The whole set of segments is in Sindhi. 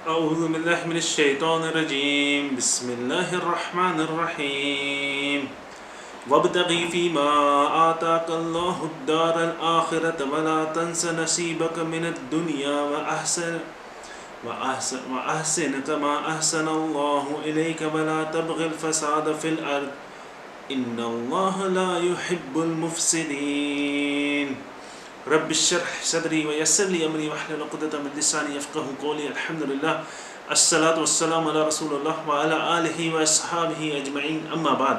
اعوذ بالله من الشيطان الرجيم بسم الله الرحمن الرحيم وابتغي فيما آتاك الله الدار الآخرة ولا تنس نصيبك من الدنيا وأحسن وأحسن, وأحسن كما أحسن الله إليك ولا تبغ الفساد في الأرض إن الله لا يحب المفسدين رب اشرح صدري ويسر لي امري واحلل عقدة من لساني يفقهوا قولي الحمد لله الصلوة والسلام على رسول الله وعلى آله واصحابه اجمعين اما بعد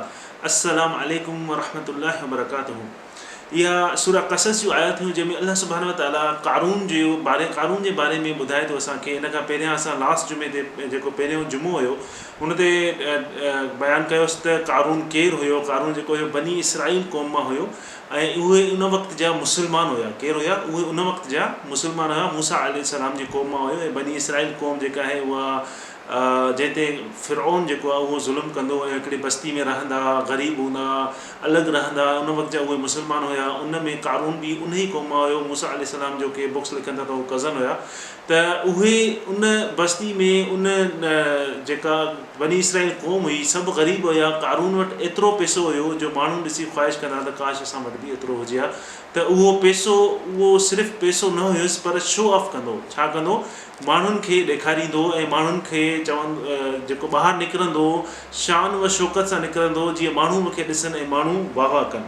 السلام عليڪم ورحمة الله وبرڪاته اها سوره قصص جون آيات هيون جنهن ۾ الله سبحانه وتعالي قارون جي باري قارون جي باري ۾ ٻڌائي ٿو اسان کي ان کان پهريان اسان لاسٽ جمعي تي جيڪو پهريون جمعو هيو ان تي بيان ڪيوس ته قارون ڪير هيو قارون جيڪو هيو بني اسرائيل قوم مان هيو ۽ اهي ان وقت جا مسلمان هيا. ڪير هيا؟ اهي ان وقت جا مسلمان هيا. موسيٰ عليه السلام جي قوم مان هيو ۽ بني اسرائيل قوم جيڪا آهي اها جنهن تي فرعون جيڪو آهي اهو ظلم ڪندو هيو. هڪڙي بستي ۾ رهندا ها، غريب هوندا ها، الڳ رهندا ها. ان وقت جا اهي مسلمان هيا. ان ۾ قارون به انهي قوم مان هيو. موسيٰ عليه السلام جو ڪي بڪس لکن ٿا ته هو ڪزن هيا. ته اهي ان بستي ۾ ان جيڪا بني اسرائيل قوم هئي، سڀ غريب هيا، قارون وٽ ايترو پئسو هيو جو ماڻهو ڏسي خواهش ڪندا ته ڪاش اسان وٽ به ايترو هجي ها ته اهو پئسو اهو صرف پئسو نه هيس پر شو آف ڪندو هو، ڇا ڪندو هو؟ ماڻهن کي ڏيکاريندو هو ۽ ماڻهن کي چوندو جيڪو ٻاهر نڪرندو هو شان و شوڪت سان نڪرندو هو جيئن ماڻهو مون کي ڏسن ۽ ماڻهو واهه واهه ڪن.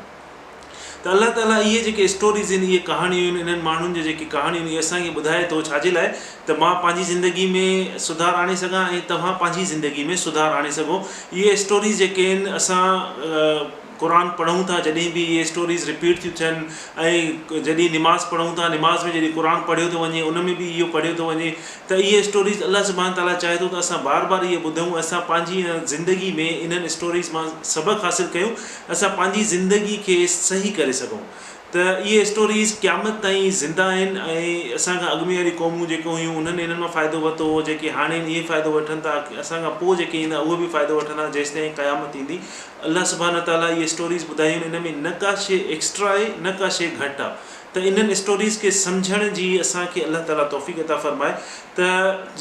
ته الله تعاليٰ اهي جيڪي اسٽوريز آهن اهي ڪهاڻيون آهن انهن ماڻهن جون جيڪي ڪهاڻيون آهن اهي اسان کي ٻڌائي ٿو ڇا جي لاء ته مان پنهنجي زندگي ۾ سڌار آڻي سگهان ۽ توهان پنهنجي زندگي ۾ سڌار آڻي سگهو اهي اسٽوريز جيڪي آهن اسان قرآن پڙهون ٿا جڏهن به اهي اسٽوريز رپيٽ ٿيون ٿين ۽ جڏهن نماز پڙهون ٿا نماز ۾ جڏهن قرآن پڙهيو ٿو وڃي ان ۾ به اهو پڙهيو ٿو وڃي ته اهي اسٽوريز الله سبحانه تعاليٰ چاهي ٿو ته اسان بار بار اهي ٻڌون اسان پنهنجي زندگي ۾ انهن اسٽوريز مان سبق حاصل ڪيون اسان پنهنجي زندگي کي صحيح ڪري سگهون ته اهي اسٽوريز قيامت تائين زنده آهن ۽ اسان کان اڳ ۾ واري قومون جيڪي هيون انهن انهن مان فائدو ورتو هو جيڪي هاڻي آهن اهي فائدو وٺن ٿا اسان کان پوء جيڪي ايندا اهي به فائدو وٺندا جيستائين قيامت ايندي الله سبحانه وتعالٰي اهي اسٽوريز ٻڌايون آهن ان ۾ نه ڪا شيء ايڪسٽرا آهي نه ڪا شيء گهٽ آهي ته انهن اسٽوريز کي سمجهڻ جي اسان کي الله تعالٰي توفيق عطا فرمائي ته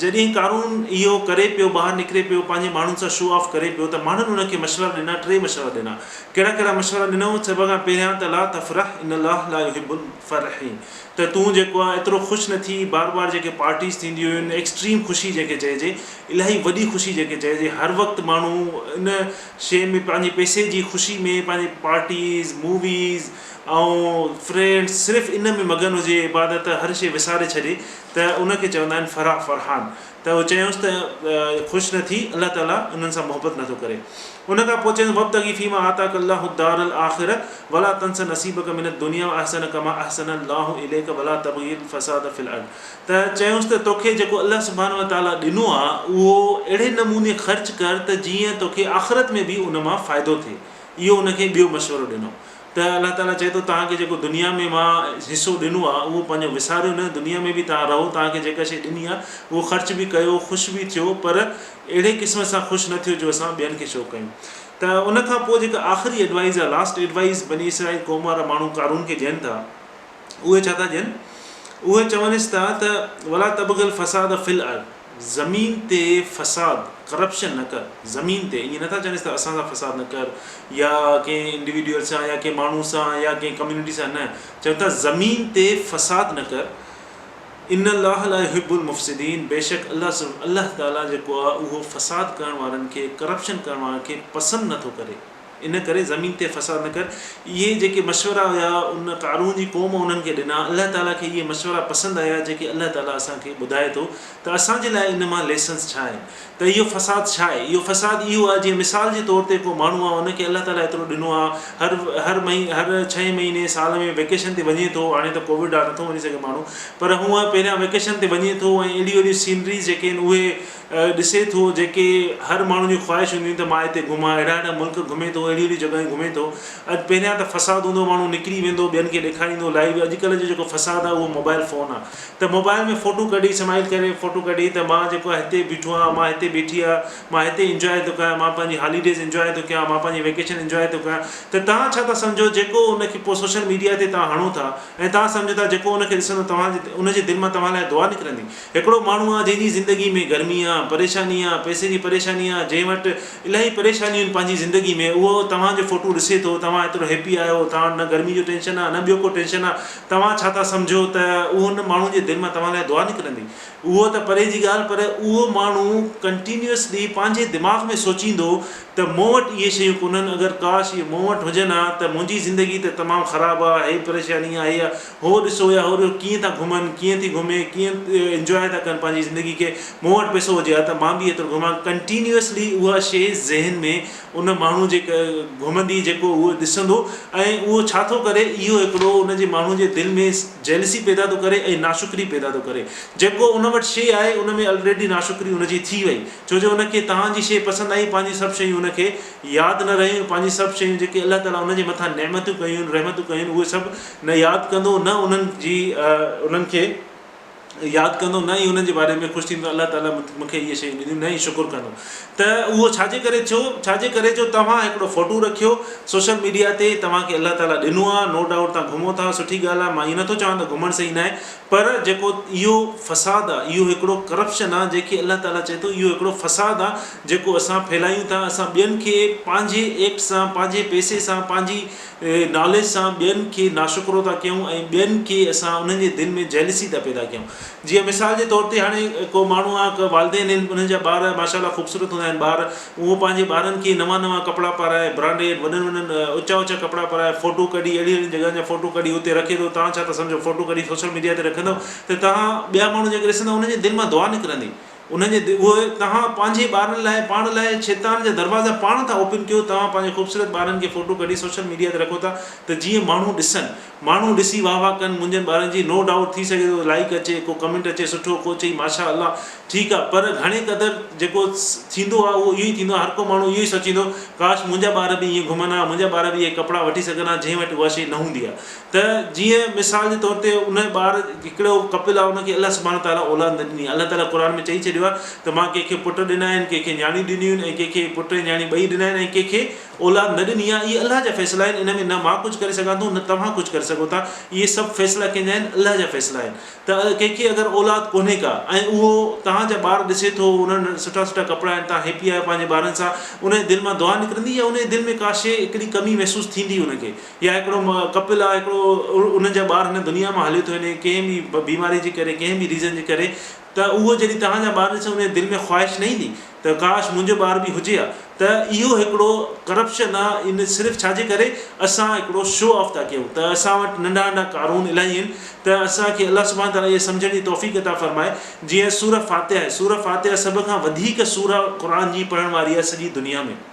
جڏهن قارون اهو ڪري پيو، ٻاهر نڪري پيو، پنهنجي ماڻهن سان شو آف ڪري پيو ته ماڻهن ان کي مشورا ڏنا، ٽي مشورا ڏنا. ڪهڙا ڪهڙا مشورا ڏنائون؟ سڀ کان پهريان ته لا تفرح ان الله لا يحب الفرحين ته تون جيڪو آهي ايترو خوش نه ٿي، بار بار جيڪي پارٽيز ٿينديون آهن، ايڪسٽريم خوشي جنهن کي چئجي، الاهي وڏي خوشي جنهن کي چئجي، هر وقت ماڻهو ان شيء ۾ پنهنجي پئسي جي خوشي ۾ پنهنجي پارٽيز، موويز ۽ فرينڊز صرف ان ۾ مگن هجي، عبادت هر شيء وساري ڇڏي. ته ان کي چوندا آهن فرح فرحان ته هو چيائونس ته خوش نه ٿي الله تعالي انهن سان محبت نه ٿو ڪري. ان کان پوء چيائونس وابتغي فيما آتاک الله الدار الاخرة ولا تنس نصيبک من الدنيا واحسن ڪما احسن الله اليک ولا تبغ الفساد في الارض ته چيائونس ته توکي جيڪو الله سبحانه وتعالي ڏنو آهي اهو اهڙي نموني خرچ ڪر ته جيئن توکي آخرت ۾ به ان مان فائدو ٿئي اهو ان کي ٻيو مشورو ڏنو. ته الله تعاليٰ چئي ٿو توهان کي جيڪو دنيا ۾ مان حصو ڏنو آهي اهو پنهنجو وساريو نه دنيا ۾ به توهان رهو توهان کي جيڪا شيء ڏني آهي اهو خرچ به ڪيو خوش به ٿيو پر اهڙي قسم سان خوش نه ٿيو جو اسان ٻين کي شو ڪيون ته ان کان پوء جيڪا آخري ايڊوائيز آهي لاسٽ ايڊوائيز بني اسرائيل قوم وارا ماڻهو قارون کي ڏين ٿا اهي ڇا ٿا ڏين اهي چونس ٿا ته ولا تبغ الفساد في الارض زمين تي فساد، Corruption، نه ڪر، زمين تي، ائين نٿا چونس ته اسان سان فساد نه ڪر يا ڪنهن انڊيوڊيول سان يا ڪنهن ماڻهو سان يا ڪنهن ڪميونٽي سان نه، چون ٿا زمين تي فساد نه ڪر، ان الله لا يحب المفسدين بيشڪ الله الله تعالي جيڪو آهي اهو فساد ڪرڻ وارن کي، ڪرپشن ڪرڻ وارن کي پسند نٿو ڪري. ان ڪري زمين تي فساد نه ڪر. اهي جيڪي مشورا هيا ان قارون جي قوم انهن کي ڏنا. الله تعاليٰ کي اهي مشورا پسند آيا جيڪي الله تعاليٰ اسان کي ٻڌائي ٿو ته اسان جي لاء ان مان ليسنس ڇا آهن ته اهو فساد ڇا آهي؟ اهو فساد اهو آهي جيئن مثال جي طور تي ڪو ماڻهو آهي ان کي الله تعاليٰ ايترو ڏنو آهي هر هر مهي هر ڇهين مهيني سال ۾ ويڪيشن تي وڃي ٿو هاڻي ته ڪووڊ آهي نٿو وڃي سگهي ماڻهو پر هونء پهريان ويڪيشن تي وڃي ٿو ۽ اهڙيون اهڙيون سينريز جيڪي آهن اهي ڏسي ٿو جيڪي هر ماڻهو جون خواهش هونديون ته مان هتي گهمان اهڙا اهڙا ملڪ گهمي ٿو اهڙيون اهڙيون جڳهيون گهمي ٿو اڄ پهريان ته فساد هوندو ماڻهو نڪري ويندو ٻين کي ڏيکاريندو لائيو اڄڪلهه جو جيڪو فساد آهي اهو موبائل فون آهي ته موبائل ۾ فوٽو ڪڍي سمائل ڪري فوٽو ڪڍي ته مان جيڪو آهي هتي بيٺو آهيان مان هتي بيٺي آهيان مان هتي انجواء ٿو ڪيان مان پنهنجي هاليڊيز انجواء ٿو ڪيان مان پنهنجي ويڪيشن انجواء ٿو ڪيان ته توهان ڇا ٿا سمجهو جيڪو ان کي پوء سوشل ميڊيا تي توهان هڻو ٿا ۽ توهان سمجهو ٿا جيڪو ان کي ڏسندو توهان جي ان جي دل مان توهان لاء دعا نڪرندي هڪڙو ماڻهو آ جنهن جي زندگي ۾ گرمي آ، پريشاني آ، پئسي جي پريشاني آ، جنهن وٽ الاهي پريشانيون آهن پنهنجي زندگي ۾ اهو توهان جو فوٽو ڏسي ٿو توهان ايترو هيپي آهيو توهان وٽ نه گرمي جو ٽينشن آ نه ٻيو ڪو ٽينشن آ توهان ڇا ٿا سمجهو ته اهو ان ماڻهو جي دل مان توهان لاء دعا نڪرندي اهو ته پري جي ڳالهه پر اهو ماڻهو ڪنٽينيوسلي پنهنجي دماغ ۾ سوچيندو ته مون وٽ اهي شيون ڪونهن اگر ڪاش اهي مون وٽ هجن ها ته منهنجي زندگي ته تمام خراب آ هي پريشاني آ هي آ هو ڏسو يا هو ڏسو ڪيئن ٿا گهمن ڪيئن ٿي گهمي ڪيئن انجواء ٿا ڪن پنهنجي زندگي کي مون وٽ پئسو هجي ها ته مان به ايترو گهمان ڪنٽينيوسلي اها شي ذهن ۾ ان ماڻهو جي گهمندي جيڪو اهو ڏسندو ۽ اهو ڇا ٿو ڪري اهو هڪڙو ان جي ماڻهو جي دل ۾ جيلسي پيدا ٿو ڪري ۽ ناشڪري پيدا ٿو ڪري جيڪو ان وٽ شي آهي ان ۾ الريڊي ناشڪري ان جي ٿي وئي ڇو جو ان کي توهان جي شيء پسند آئي، پنهنجي سڀ شيون ان کي ياد نه رهيون، پنهنجي سڀ شيون جيڪي الله تعاليٰ ان جي مٿان نعمتون ڪيون آهن، رحمتون ڪيون آهن، اهي سڀ نه ياد ڪندو، نه انهن جي انهن کي ياد ڪندو، نه ئي انهن جي باري ۾ خوش ٿيندو، الله تعاليٰ مون کي اهي شيون ڏنيون، نه ئي شڪر ڪندو. ته اهو ڇا جي ڪري ٿيو؟ ڇا جي ڪري جو توهان هڪڙو فوٽو رکيو سوشل ميڊيا تي، توهان کي الله تعاليٰ ڏنو آهي، نو ڊائوٽ توهان گهمو ٿا، سٺي ڳالهه آهي، مان ائين نٿو چوان ته گهمڻ صحيح ناهي، پر جيڪو اهو فساد آ، اهو هڪڙو ڪرپشن آ، جنهن کي الله تعاليٰ چئي ٿو اهو هڪڙو فساد آ، جيڪو اسان ڦهلايون ٿا، اسان ٻين کي پنهنجي ايڪٽ سان، پنهنجي پئسي سان، پنهنجي ناليج سان ٻين کي ناشڪرو ٿا ڪيون ۽ ٻين کي اسان انهن جي دل ۾ جيلسي ٿا پيدا ڪيون. جيئن مثال جي طور تي هاڻي ڪو ماڻهو آ، ڪا والدين آهن، انهن جا ٻار ماشاء الله خوبصورت هوندا آهن ٻار، اهو پنهنجي ٻارن کي نوان نوان ڪپڙا پارائي برانڊيڊ وڏن وڏن اوچا اوچا ڪپڙا پارائي فوٽو ڪڍي اهڙي اهڙين جڳهن جا فوٽو ڪڍي اتي رکي ٿو توهان ڇا ٿا سمجهو فوٽو ڪڍي سوشل ميڊيا تي رکندو ته توهان ٻيا ماڻهو جيڪي ڏسندا انهن جي دل مان دعا نڪرندي انهن جي اهي توهان پنهنجي ٻارن لاء پاڻ لاء شيطان جا دروازا پاڻ ٿا اوپن ڪيو توهان پنهنجي خوبصورت ٻارن کي فوٽو ڪڍي سوشل ميڊيا تي رکو ٿا ته جيئن ماڻهو ڏسن ماڻهو ڏسي واھ واھ ڪن منهنجن ٻارن جي نو ڊائوٽ ٿي سگهي ٿو لائيڪ اچي ڪو ڪمينٽ اچي سٺو ڪو چئي ماشاء الله ٺيڪ آ پر گهڻي قدر جيڪو ٿيندو آ اهو اهو ئي ٿيندو آ هر ڪو ماڻهو اهو ئي سوچيندو ڪاش منهنجا ٻار به ائين گهمن ها منهنجا ٻار به اهي ڪپڙا وٺي سگهن ها جنهن وٽ اها شي نه هوندي آ ته جيئن مثال جي طور تي ان ٻار هڪڙو ڪپل آ ان کي الله سبحانه تعالي اولاد نه ڏني الله تعالي قرآن ۾ چئي ڇڏيو آ ته مان ڪنهن کي پٽ ڏنا آهن ڪنهن کي نياڻيون ڏنيون آهن ۽ ڪنهن کي پٽ ۽ نياڻي ٻئي ڏنا آهن ۽ ڪنهن کي اولاد نه ڏني آهي، اهي الله جا فيصلا آهن، ان ۾ نه مان ڪجهه ڪري سگهان ٿو نه توهان ڪجهه ڪري سگهو ٿا، اهي سڀ فيصلا ڪنهن جا آهن؟ الله جا فيصلا آهن ته ڪنهن کي اگر اولاد ڪونهي ڪا ۽ اهو توهان جا ٻار ڏسي ٿو انهن وٽ سٺا سٺا ڪپڙا آهن توهان هيپي آهيو پنهنجي ٻارن سان ان جي دل مان دعا نڪرندي يا ان جي دل ۾ ڪا شيء هڪڙي ڪمي محسوس ٿيندي ان کي يا هڪڙو ڪپل آهي هڪڙو انهن جا ٻار هن دنيا مان هليو ٿو وڃي ڪنهن به بيماري جي ڪري ڪنهن به ريزن جي ڪري ته اهو جڏهن توهان جا ٻار ڏسي ان جي دل ۾ خواهش نه ايندي ته ڪاش منهنجو ٻار به هجي ها ته اهو هڪڙو ڪرپشن آ ان صرف ڇا جي ڪري اسان هڪڙو شو آف ٿا ڪيون ته اسان وٽ ننڍا ننڍا قارون الاهي آهن ته اسان کي الله سبحانه تعالي اهي سمجهڻ جي توفيق عطا فرمائي جيئن سوره فاتحه آهي سوره فاتحه سڀ کان وڌيڪ سوره قرآن جي پڙهڻ واري آهي سڄي دنيا ۾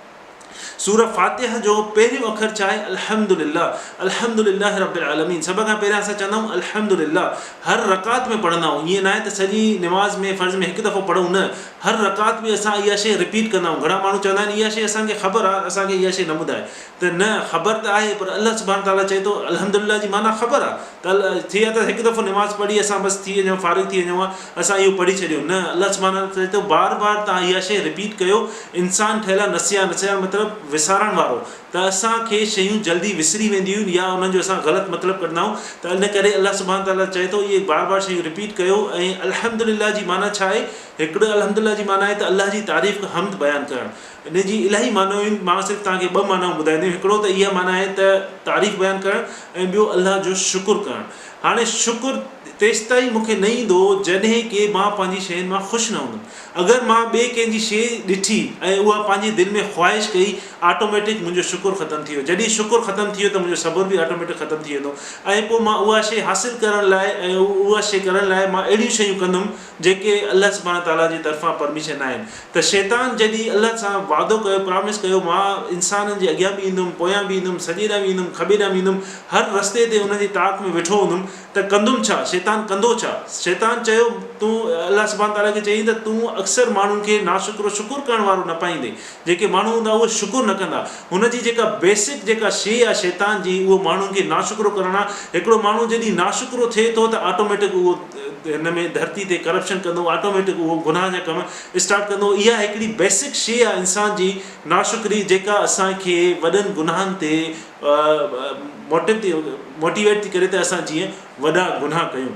سوره فاتحه جو پهريون اکر ڇا آهي؟ الحمد لله الحمد لله رب العالمين سڀ کان پهريان اسان چوندا آهيون الحمد لله هر رڪعت ۾ پڙهندا آهيون ائين ناهي ته سڄي نماز ۾ فرض ۾ هڪ دفعو پڙهون نه هر رڪعت ۾ اسان اها شيء رپيٽ ڪندا آهيون گهڻا ماڻهو چوندا آهن اها شيء اسان کي خبر آهي اسان کي اها شيء نه ٻڌائي ته نه خبر ته آهي پر الله سبحانه تعالٰي چئي ٿو الحمد لله جي معنيٰ خبر آهي ته ٿئي ها ته هڪ دفعو نماز پڙهي اسان بس ٿي وڃون فارغ ٿي وڃون ها اسان اهو پڙهي ڇڏيو نه الله سبحانه تعالٰي چئي ٿو بار بار توهان اها شيء رپيٽ ڪيو انسان ٺهيل آهي نسيان نسيان مطلب وسارڻ وارو ته اسان کي شيون جلدي وسري وينديون آهن يا انهن جو اسان غلط مطلب ڪڍندا آهيون ته ان ڪري الله سبحانه تعالٰي چئي ٿو اهي بار بار شيون رپيٽ ڪيو ۽ الحمد لله جي معنيٰ ڇا آهي هڪڙو الحمد لله جي معنيٰ آهي ته الله جي تعريف حمد بيان ڪرڻ ان جي الاهي معنائون آهن مان صرف توهان کي ٻه معنائون ٻڌائيندم هڪڙو ته اها معنيٰ آهي ته تعريف بيان ڪرڻ ۽ ٻيو الله جو شڪر ڪرڻ هاڻي شڪر تيستائين مون کي نه ايندو جڏهن ڪي مان پنهنجي شين مان خوش نه هوندم. اگر مان ٻئي ڪنهن جي شيء ڏٺي ۽ اها پنهنجي دل ۾ خواهش ڪئي آٽوميٽڪ منهنجو شڪر ختم ٿي ويو. جڏهن شڪر ختم ٿي ويو ته منهنجو صبر به آٽوميٽڪ ختم ٿي ويندو ۽ پوء مان اها شيء حاصل ڪرڻ لاء ۽ اها شيء ڪرڻ لاء مان اهڙيون شيون ڪندم جيڪي الله سبحانه تعاليٰ جي طرفان پرميشن نه آهن ته شيطان جڏهن الله سان وعدو ڪيو پرامس ڪيو مان انسانن جي اڳيان به ايندم پويان به ايندم سڄي ڏانهن به ايندم کٻي ڏانهن به ايندم هر رستي تي انهن جي تاڪ ۾ ويٺو هوندم ته ڪندم ڇا؟ شيطان شيطان ڪندو ڇا؟ شيطان چيو، تون، الله سبحانه تعاليٰ کي چيائين ته تون اڪثر ماڻهن کي ناشڪرو شڪر ڪرڻ وارو نه پائيندين. جيڪي ماڻهو هوندا اهي شڪر نه ڪندا. هن جي جيڪا بيسڪ جيڪا شيء آهي شيطان جي اهو ماڻهن کي ناشڪرو ڪرڻ آهي. هڪڙو ماڻهو جڏهن ناشڪرو ٿئي ٿو ته آٽوميٽڪ اهو هن ۾ ڌرتي تي ڪرپشن ڪندو آٽوميٽڪ اهو گناهه جا ڪم اسٽارٽ ڪندو. اها هڪڙي بيسڪ شيء آهي انسان جي ناشڪري جيڪا اسان کي وڏن گناهن تي موٽو ٿي موٽيويٽ ٿي ڪري ته اسان جيئن وڏا گناهه ڪيون.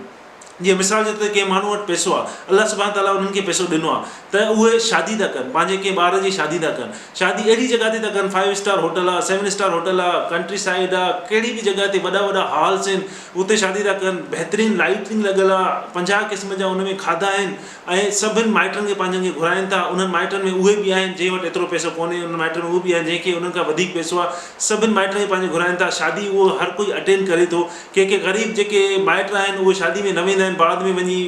جيئن مثال جي طور تي ڪنهن ماڻهو وٽ پئسو آهي الله سبحانه تعالٰي انهن کي پئسو ڏنو آهي ته اهي شادي ٿا ڪن پنهنجي ڪنهن ٻار جي شادي ٿا ڪن شادي اهڙي جڳهه تي ٿا ڪن فائيو اسٽار هوٽل آهي سيون اسٽار هوٽل آهي ڪنٽري سائيڊ آهي ڪهڙي به جڳهه تي وڏا وڏا هالس آهن اتي شادي ٿا ڪن بهترين لائيٽنگ لڳل آهي 50 قسم جا ان ۾ کاڌا آهن ۽ سڀن مائٽن کي پنهنجن کي گهرائين ٿا، انهن مائٽن ۾ اهي به آهن جنهن وٽ ايترو پئسو ڪونهي، انهن مائٽن ۾ اهي به آهن جنهن کي انهن کان وڌيڪ پئسو آهي، سڀن مائٽن کي پنهنجي گهرائين ٿا، شادي اهو هر ڪوئي اٽينڊ ڪري ٿو، ڪي ڪي غريب جيڪي مائٽ آهن اهي شادي ۾ نه ويندا آهن بعد ۾ وڃي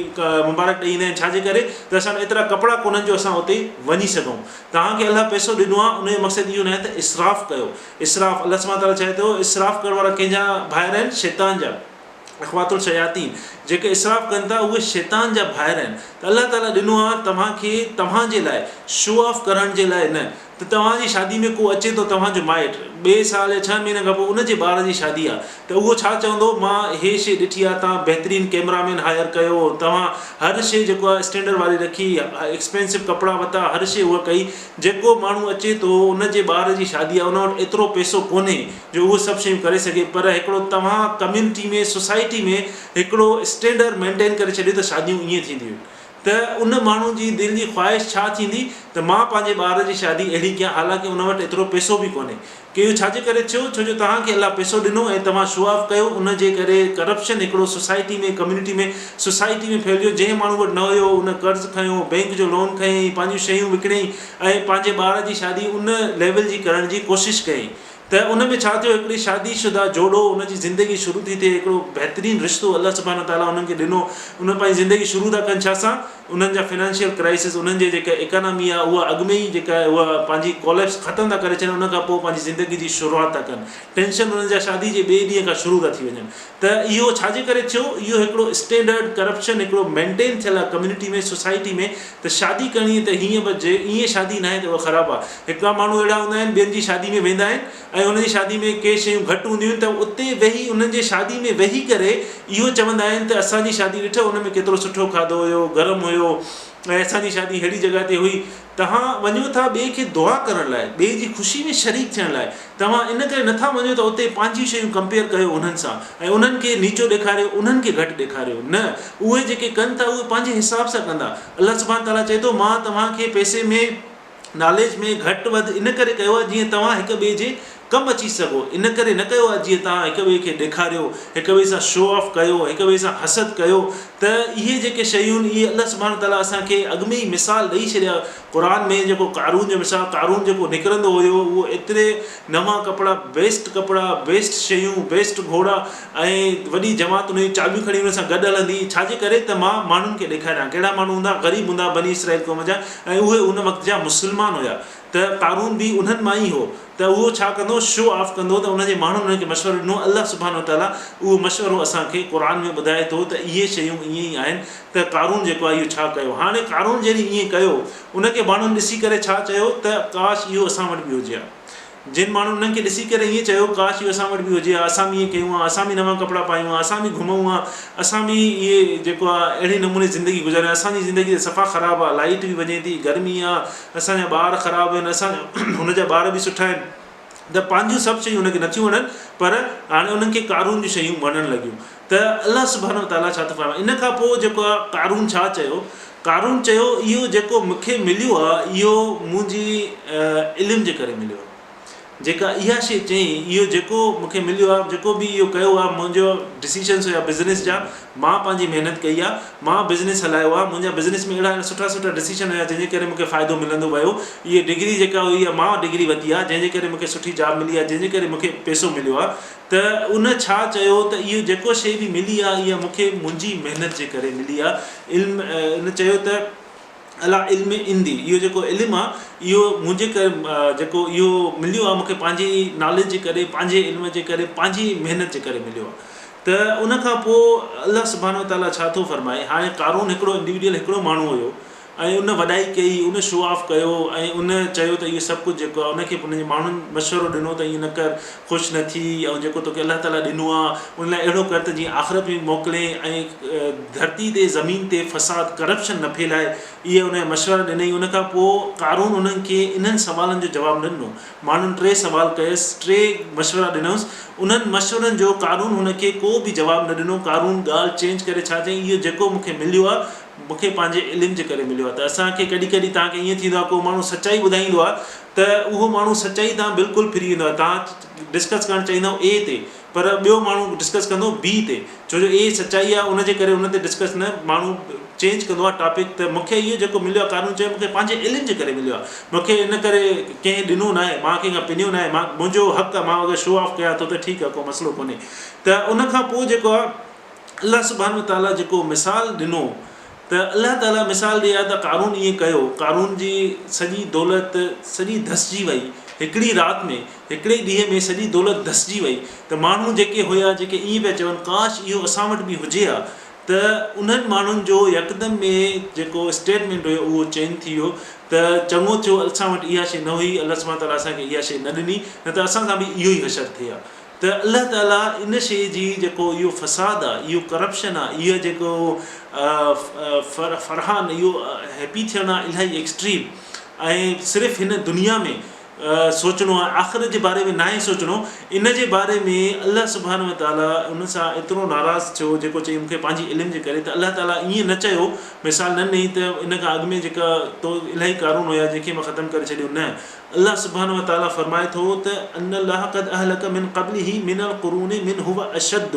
مبارڪ ڏئي ايندا آهن ڇا جي ڪري ته اسان وٽ ايترا ڪپڙا ڪونهن جو اسان اتي وڃي سگهون، توهان کي الله پئسو ڏنو آهي ان جو مقصد اهو ناهي ته اسراف ڪيو، اسراف الله سبحانه وتعاليٰ چئي ٿو اسراف ڪرڻ وارا ڪنهن جا ڀائر آهن شيطان جا. اخوات الشياطين، جيڪي اسراف ڪن ٿا اهي شيطان جا ڀائر آهن ته الله تعالي ڏنو آهي توهان کي توهان جي لاء شو آف ڪرڻ جي لاء نه ته توهان جي شادي ۾ ڪو اچي ٿو توهان جو مائٽ ٻئي سال يا ڇهن مهينن کان پوء ان جي ٻار جي شادي آهي ته اهو ڇا چوندو مان هي شي ڏٺي آهي توهان بهترين ڪيمرا مين هائر ڪيو توهان هر شي جيڪو آهي اسٽينڊرڊ واري رکي ايڪسپينسو ڪپڙا ورتا هر شي اها ڪئي جيڪو ماڻهو اچي ٿو ان جي ٻار جي شادي آهي ان وٽ ايترو پئسو ڪونهي جو اهي سڀ شيون ڪري سگهي پر هڪڙو توهان ڪميونٽي ۾ سوسائٽي ۾ هڪڙو اسٽينڊر مينٽين ڪري ڇڏيو ته شاديون ائين ٿينديون ته ان ماڻهو جي دل جي خواهش ڇا ٿيندي ته مان پنهنجي ٻار جي شادي اهڙي ڪيان حالانڪه ان وٽ ايترو پئسو به ڪونهي ڪي اهو ڇاجي ڪري ٿيو ڇو جو توهان کي الله پئسو ڏنو ۽ توهان شو آف ڪيو ان جي ڪري ڪرپشن هڪڙو سوسائٽي ۾ ڪميونٽي ۾ سوسائٽي ۾ ڦهلجو جنهن ماڻهو وٽ نه هيو ان قرض کنيو بينڪ جو لون کنيائين پنهنجون شيون وڪڻيائين ۽ پنهنجي ٻار جي شادي ان ليول جي ڪرڻ جي ڪوشش ڪيائين ته ان ۾ ڇا ٿيو هڪڙي شادي شده جوڙو ان جي زندگي شروع ٿي ٿئي هڪڙو بهترين رشتو الله سبحانه وتعاليٰ انهن کي ڏنو انهن پنهنجي زندگي شروع ٿا ڪن ڇا سان انهن جا فنانشل ڪرائسس انهن جي جيڪا ايڪانامي آهي اها اڳ ۾ ئي جيڪا آهي اها پنهنجي ڪوليپس ختم ٿا ڪري ڇڏن ان کان پوء پنهنجي زندگي جي شروعات ٿا ڪن ٽينشن انهن جا شادي جي ٻئي ڏينهن کان شروع ٿا ٿي وڃن ته اهو ڇا جي ڪري ٿيو اهو هڪڙو اسٽينڊرڊ ڪرپشن هڪڙو مينٽين ٿيل آهي ڪميونٽي ۾ سوسائٽي ۾ ته شادي ڪرڻي ته هيئن به جي ائين شادي ناهي ته اها خراب آهي هڪڙا ماڻهو اهڙا هوندا آهن ٻين جي شادي ۾ ويندا آهن ۽ انهن جي شادي ۾ ڪي شيون گهٽ هونديون آهن ته اتي ويهي انهن جي شادي ۾ ويهي ڪري اهو چوندا آهن ته اسان جي شادي ڏٺو ان ۾ ڪيترو سٺو کاڌو هيو گرم هيو ۽ اسان جي شادي ههڙي جڳهه تي هئي توهان وڃو ٿا ٻئي کي دعا ڪرڻ لاء ٻئي جي خوشي ۾ شريڪ ٿيڻ لاء توهان ان ڪري نٿا وڃو ته اتي پنهنجيون شيون ڪمپيئر ڪيو انهن سان ۽ انهن کي نيچو ڏيکاريو انهن کي گهٽ ڏيکاريو نه اهي جيڪي ڪن ٿا اهي پنهنجي حساب سان ڪندا الله سبحانه تعاليٰ چئي ٿو مان توهان کي پئسي ۾ ناليج ۾ گهٽ وڌ ان ڪري ڪيو آهي جيئن توهان هڪ ٻئي جي ڪم اچي سگهو، ان ڪري نه ڪيو آهي جيئن توهان هڪ ٻئي کي ڏيکاريو، هڪ ٻئي سان شو آف ڪيو، هڪ ٻئي سان حسد ڪيو ته اهي جيڪي شيون اهي الله سبحانه وتعاليٰ اسان کي اڳ ۾ ئي مثال ڏئي ڇڏيا قرآن ۾ جيڪو قارون جو مثال قارون جيڪو نڪرندو هيو اهو ايتري نوان ڪپڙا بيسٽ ڪپڙا بيسٽ شيون بيسٽ گهوڙا ۽ وڏي جماعت ان جي چاٻيون کڻي ان سان گڏ هلندي ڇا جي ڪري ته مان ماڻهن کي ڏيکاريان ڪهڙا ماڻهو هوندا غريب هوندا بني اسرائيل قوم جا ۽ اهي ان وقت جا مسلمان هيا ته قارون به انهن مان ئي هو ته اهو ڇا ڪندو شو آف ڪندو ته ان جي ماڻهن ان کي مشورو ڏنو الله سبحانه وتعاليٰ اهو مشورو اسان کي قرآن ۾ ٻڌائي ٿو ته اهي شيون ائين ئي آهن ته قارون جيڪو آهي اهو ڇا ڪيو هاڻي قارون جڏهن ائين ڪيو ان کي ماڻهن ڏسي ڪري ڇا چيو ته ڪاش اهو اسان وٽ به هجي ها جن ماڻهن انهن کي ڏسي ڪري ائين چيو، ڪاش اهو اسان وٽ به هجي ها، اسان به ائين ڪيون ها، اسان به نوان ڪپڙا پايون ها، اسان به گهمون ها، اسان به اهي جيڪو آهي اهڙي نموني زندگي گذاريون ها، اسان جي زندگي ته صفا خراب آهي، لائيٽ به وڃي ٿي، گرمي آهي، اسان جا ٻار خراب آهن، اسان هن جا ٻار به سٺا آهن ته پنهنجون سڀ شيون هن کي نٿيون وڻن پر هاڻي انهن کي قارون جون شيون وڻڻ لڳيون ته الله سبحانه وتعاليٰ ڇا ٿو فرمائي ان کان پوء جيڪو آهي قارون ڇا چيو قارون چيو، اهو جيڪو مون کي مليو آهي، اهو منهنجي علم جي ڪري مليو آهي. جيڪا اها شيء چيائين، اهو جيڪو مون کي مليو آهي، جيڪو به اهو ڪيو آهي، منهنجو ڊسيشنس هيا بزنس جا، مان پنهنجي محنت ڪئي آهي، مان بزنس هلايو آهي، منهنجا بزنس ۾ اهڙا اهڙا سٺا سٺا ڊسيشن هيا، جنهن جي ڪري مون کي فائدو ملندو ويو. اهي ڊگري جيڪا هئي، اها مان ڊگري ورتي آهي، جنهن جي ڪري مون کي سٺي جاب ملي آهي، جنهن جي ڪري مون کي پئسو مليو آهي. ته ان ڇا چيو ته اهو جيڪو شيء به ملي آهي اها مون کي منهنجي محنت جي ڪري ملي آهي. علم ان چيو ته الا علم عندي اهو جيڪو علم آهي اهو منهنجي ڪري جيڪو اهو مليو آهي مون کي پنهنجي ناليج جي ڪري پنهنجي علم جي ڪري پنهنجي محنت جي ڪري مليو آهي. ته ته ان کان پوء الله سبحانه وتعاليٰ ڇا ٿو فرمائي هاڻي قارون هڪڙو انڊيوڊيول هڪڙو ماڻهو هيو ۽ ان وڏائي ڪئي، ان شو آف ڪيو ۽ ان چيو ته اهو سڀ ڪجهه جيڪو آهي ان کي انهن جي ماڻهن مشورو ڏنو ته ائين نه ڪر، خوش نه ٿي ۽ جيڪو توکي الله تعاليٰ ڏنو آهي ان لاء اهڙو ڪر ته جيئن آخرت ۾ به موڪلين ۽ ڌرتي تي زمين تي فساد ڪرپشن نه ڦهلائي اهي ان جا مشورا ڏنائين ان کان پوء قارون انهن کي انهن سوالن جو جواب نه ڏنو ماڻهن ٽي سوال ڪيس ٽي مشورا ڏنائونس انهن مشورن جو قارون هن کي ڪو به جواب نه ڏنو قارون ڳالهه چينج ڪري ڇا چيائين اهو جيڪو مون کي مليو آهي مون کي پنهنجي علم جي ڪري مليو آهي ته اسان کي ڪڏهن ڪڏهن توهان کي ائين ٿيندو آهي ڪو ماڻهو سچائي ٻڌائيندو آهي ته اهو ماڻهو سچائي تان بلڪل ڦري ويندو آهي توهان ڊسڪس ڪرڻ چاهيندؤ اي تي پر ٻيو ماڻهو ڊسڪس ڪندو بي تي ڇو جو اي سچائي آهي ان جي ڪري ان تي ڊسڪس نه ماڻهو چينج ڪندو آهي ٽاپڪ ته مون کي اهو جيڪو مليو آهي قانون چيو مون کي پنهنجي علم جي ڪري مليو آهي مون کي ان ڪري ڪنهن ڏنو نه آهي مان ڪنهن کان پنيو نه آهي مان منهنجو حق آهي مان اگر شو آف ڪيان ٿو ته ٺيڪ آهي ڪو مسئلو ڪونهي ته ان کان پوء جيڪو آهي الله سبحانه وتعاليٰ جيڪو مثال ڏنو ته الله تعاليٰ مثال ڏئي ها ته قارون ائين ڪيو، قارون جي سڄي دولت سڄي ڌسجي وئي، هڪڙي رات ۾ هڪڙي ڏينهن ۾ سڄي دولت ڌسجي وئي ته ماڻهو جيڪي هيا جيڪي ائين پيا چون ڪاش اهو اسان وٽ به هجي ها ته انهن ماڻهن جو يڪدم ۾ جيڪو اسٽيٽمينٽ هيو اهو چينج ٿي ويو ته چڱو ٿيو اسان وٽ اها شيء نه هئي الله سبحانه وتعاليٰ اسان کي اها شيء نه ڏني نه ته اسان سان به اهو ئي حشر ٿئي ها. ته الله تعالي ان شيء جي جيڪو اهو فساد آ، اهو ڪرپشن آ، اهو جيڪو فرحان اهو هيپي ٿيڻ آ الاهي ايڪسٽريم ۽ صرف هن دنيا ۾ سوچڻو آ آخرت جي باري ۾ ناهي سوچڻو ان جي باري ۾ الله سبحانه وتعالي ان سان ايترو ناراض ٿيو جيڪو چئي مون کي پنهنجي علم جي ڪري ته الله تعالي ائين نه چيو مثال نه ڏني ته ان کان اڳ ۾ جيڪا تو الاهي قارون هيا جنهن کي مان ختم ڪري ڇڏيو نه الله سبحانه وتعالي فرمائي ٿو ته ان الله قد اهلڪ من قبله من القرون من هو اشد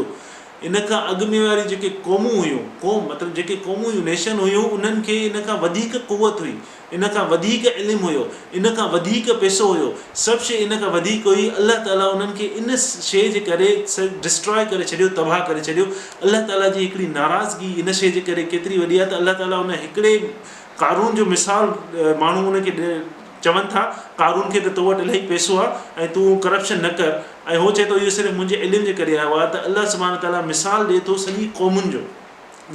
ان کان اڳ ۾ واريون جيڪي قومون هيون، قوم مطلب جيڪي قومون هيون، نيشن هيون، انهن کي ان کان وڌيڪ قوت هئي، ان کان وڌيڪ علم هيو، ان کان وڌيڪ پئسو هيو، سڀ شيء ان کان وڌيڪ هئي، الله تعالي انهن کي ان شيء جي ڪري ڊسٽراء ڪري ڇڏيو، تباهه ڪري ڇڏيو، الله تعالي جي هڪڙي ناراضگي ان شيء جي ڪري ڪيتري وڏي آهي ته الله تعالي ان هڪڙي قارون جو مثال ماڻهو ان کي چون ٿا قارون کي ته تو وٽ الاهي پئسو آهي ۽ تون ڪرپشن نه ڪر ۽ هو چئي ٿو اهو صرف منهنجي علم جي ڪري آيو آهي ته الله سبحانه وتعاليٰ مثال ڏئي ٿو سڄي قومن جو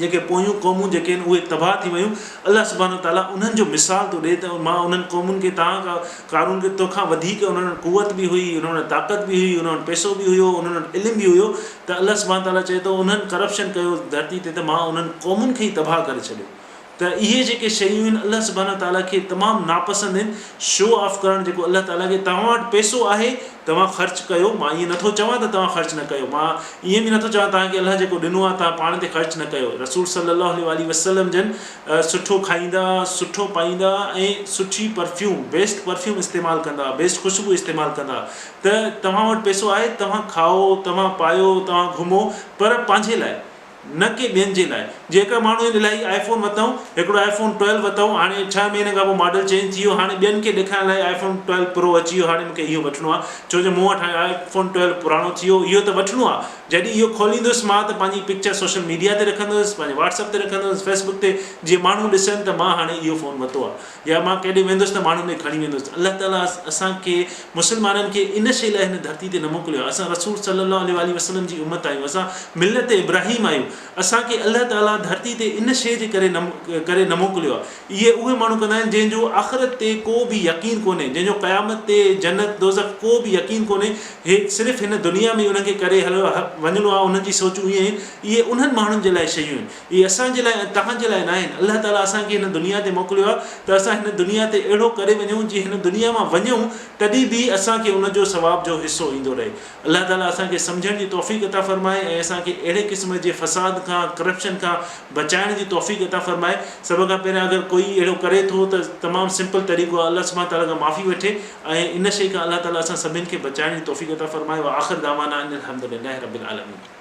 جيڪي پويون قومون جيڪي آهن اهي تباهه ٿي ويون الله سبحانه وتعاليٰ انهن جو مثال ٿو ڏئي ته مان انهن قومن کي توهان کان قارون کي توکان وڌيڪ انهن وٽ قوت به هئي انهن وٽ طاقت به هئي انهن وٽ پئسو به هيو انهن وٽ علم به هيو ته الله سبحانه وتعاليٰ چئي ٿو انهن ڪرپشن ڪيو ڌرتي تي ته مان انهن قومن کي ئي تباهه ڪري ڇڏيو ته اهي جيڪي شيون آهن الله سبحانه وتعاليٰ کي تمام ناپسند آهن، شو آف ڪرڻ جيڪو الله تعاليٰ کي توهان وٽ پئسو آهي توهان خرچ ڪيو مان ائين نٿو چوان ته توهان خرچ نه ڪيو مان ائين به نٿو چوان توهان کي الله جيڪو ڏنو آهي توهان پاڻ تي خرچ نه ڪيو رسول صلي الله عليه واٰله وسلم جن سٺو کائيندا سٺو پائيندا ۽ سٺي پرفيوم بيسٽ پرفيوم استعمال ڪندا بيسٽ خوشبو استعمال ڪندا ته توهان وٽ پئسو آهي توهان کائو توهان پايو توهان گهمو پر پنهنجي لاء نه ڪي ٻين جي لاء. جي هڪڙا ماڻهو آهن الاهي آئي فون ورتائون، هڪڙو آئي فون ٽويلو ورتائون، هاڻي ڇهه مهينن کان پوء ماڊل چينج ٿي ويو، هاڻي ٻين کي ڏيکارڻ لاء آئي فون ٽويلو پرو اچي ويو، هاڻي مونکي اهو وٺڻو آهي، ڇو جو مون وٽ هاڻي آئي فون ٽويلو پراڻو ٿي ويو، اهو ته وٺڻو آهي. جڏهن اهو کوليندس مان ته پنهنجي پڪچر سوشل ميڊيا تي رکندس، پنهنجي واٽس اپ تي رکندس، فيس بڪ تي، جيئن ماڻهو ڏسن ته مان هاڻي اهو فون ورتو آهي. يا مان ڪيڏي ويندس ته ماڻهن ڏي کڻي ويندس. الله تعاليٰ اسان کي مسلمانن کي ان شيء لاء هن ڌرتي تي نه موڪليو آهي. اسان رسول صلّي الله عليه واٰله وسلّم جي امّت آهيون. اسان ملّت ابراهيم آهيون. اسان کي الله تعاليٰ ڌرتي تي ان شيء جي ڪري نه ڪري نه موڪليو آهي. اهي اهي ماڻهو ڪندا آهن جنهن جو آخرت تي ڪو به يقين ڪونهي، جنهن جو قيامت تي، جنت، دوزخ ڪو به يقين ڪونهي. هي صرف هن دنيا ۾ انهن کي ڪري هليو وڃڻو آهي. انهن جي سوچون اهي آهن. اهي انهن ماڻهن جي لاء شيون آهن. اهي اسان جي لاء ۽ توهان جي لاء ناهن. الله تعاليٰ اسان کي هن دنيا تي موڪليو آهي ته اسان هن دنيا تي اهڙو ڪري وڃون جيئن هن دنيا مان وڃون تڏهن به اسان کي ان جو ثواب جو حصو ايندو رهي. الله تعاليٰ اسان کي سمجهڻ جي توفيق عطا فرمائي ۽ اسان کي اهڙي قسم جي فساد کان، ڪرپشن کان بچائڻ جي توفيق عطا فرمائي. سڀ کان پهريان اگر ڪوئي اهڙو ڪري ٿو ته تمام سمپل طريقو آهي الله سبحانه تعاليٰ کان معافي وٺي ۽ ان شيء کان الله تعاليٰ اسان سڀن کي بچائڻ جي توفيق عطا فرمائي. واخر دعوانا ان الحمدلله رب العالمين.